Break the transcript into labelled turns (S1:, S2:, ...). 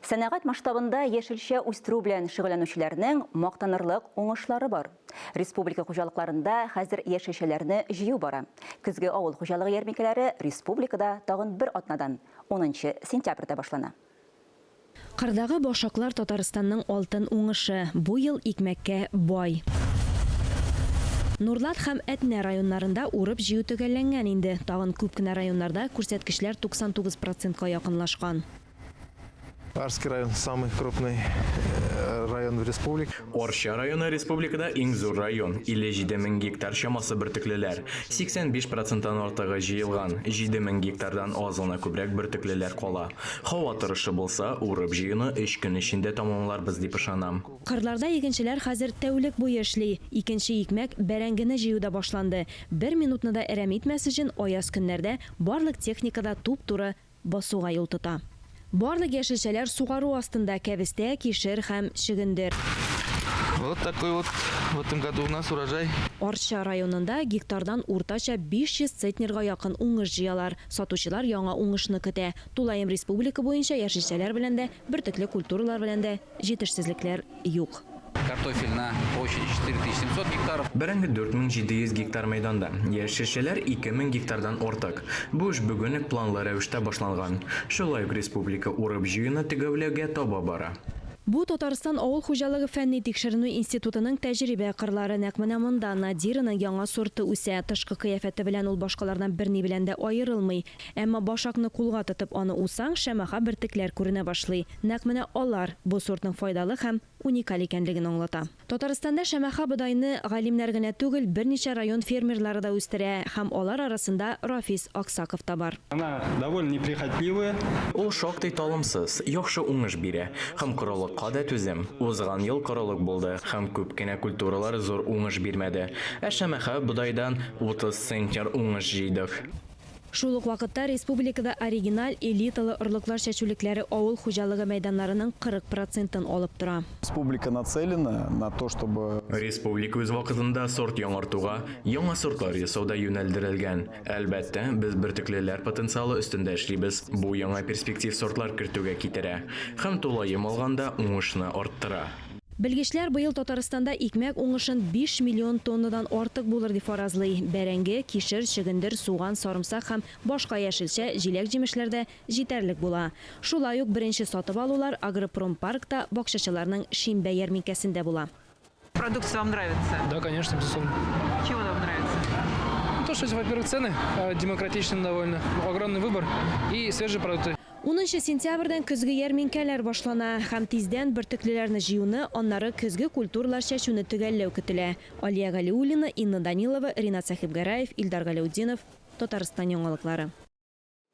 S1: Сәнәгать масштабында яшелчә үстерү белән шөгыльләнүчеләрнең мактанырлык уңышлары бар. Республика хуҗалыкларында хәзер яшелчәләрне җыю бара. Көзге авыл хуҗалыгы ярминкәләре республикада тагын бер атнадан, унынчы сентябрьдә башлана.
S2: Кырдагы башаклар Татарстанның алтын уңышы, бу ел икмәккә бай. Нурлат һәм Әтнә районнарында урып-җыю төгәлләнгән инде. Тагын күп кенә районнарда күрсәткечләр 99 процентка якынлашкан.
S3: Арский район самый крупный э, район в республике.
S4: Арча районы республикада иң зур район, 57 мең гектар чамасы бөртеклеләр. 85 проценттан артыгы җыелган, 7 мең гектардан аз гына күбрәк бөртеклеләр кала. Һава торышы булса, урып-җыюны өч көн эчендә тәмамларбыз дип ышанам.
S2: Кырларда игенчеләр хәзер тәүлек буе эшли. Икенче икмәк, бәрәңгене җыю да башланды. Бер минутны да әрәм итмәс өчен аяз көннәрдә барлык техника да туп-туры Басуга юл тота. Барлык яшелчәләр сугару астында, кәбестә, кишер һәм чөгендер.
S5: Вот такой вот в этом году у нас урожай.
S2: Арча районында гектардан уртача 500 центнерга якын уңыш җыялар. Сатучылар яңа уңышны көтә. Тулаем республика буенча яшелчәләр белән дә, бөртекле культуралар белән дә җитешсезлекләр юк.
S5: Картофель на площади 4700 гектаров.
S4: Бәрәңге 4700 гектар мәйданда, яшелчәләр 2000 гектардан артык. Бу эш бүген үк планлы рәвештә башланган. Шулай ук республика урып-җыюны төгәүләүгә таба бара.
S2: Бу Татарстан авыл хуҗалыгы фәнни-тикшеренү институтының тәҗрибә кырлары. Нәкъ менә монда Надираның яңа сорты үсә. Тышкы кыяфәте белән ул башкалардан берни белән дә аерылмый. Әмма башакны кулга тотып аны усаң, шәмәха бөртекләр күренә башлый. Нәкъ менә алар бу сортның файдалы һәм уникаль икәнлеген аңлата. Татарстанда шәмәхә бодайны галимнәр генә түгел, берничә район фермерлары да үстерә һәм алар арасында Рафис Аксаков та бар.
S6: Она довольно неприхотливая.
S4: Ул шактый талымсыз, яхшы уңыш бирә һәм корылыкка да түзем. Узган ел корылык булды һәм күп кенә культуралар зур уңыш бирмәде. Ә шәмәхә бодайдан 30 центнер уңыш җыйдык.
S2: Шул ук вакытта республикада оригиналь элиталы орлыклар чәчүлекләре авыл хуҗалыгы мәйданнарының 40 процентын алып тора.
S7: Республика нацелена на то, чтобы...
S4: Республика үз вакытында сорт яңартуга, яңа сортлар ясауда юнәлдерелгән. Әлбәттә, без бөртеклеләр потенциалы өстендә эшлибез, бу яңа перспектив сортлар кертүгә китерә һәм тулаем алганда уңышны арттыра.
S2: Белгечләр быел Татарстанда икмәк уңышын 5 миллион тоннадан артык булыр дип фаразлый. Бәрәңге, кишер, чөгендер, суган, сарымсак һәм башка яшелчә, җиләк-җимешләр дә җитәрлек була. Шулай ук беренче сатып алулар Агропромпаркта бакчачыларның шимбә ярминкәсендә була.
S8: Продукция вам нравится?
S9: Да, конечно, безусловно.
S8: Чем она вам нравится?
S9: Ну, то, что, во-первых, цены демократичны довольно, огромный выбор и свежие продукты.
S2: Унынчы сентябрьдән көзге ярминкәләр башлана һәм тиздән бөртеклеләрне җыюны, аннары көзге культуралар чәчүне төгәлләү көтелә. Алия Галиуллина, Инна Данилова, Ринат Сәхибгәрәев, Илдар Галәүтдинов, Татарстан яңалыклары.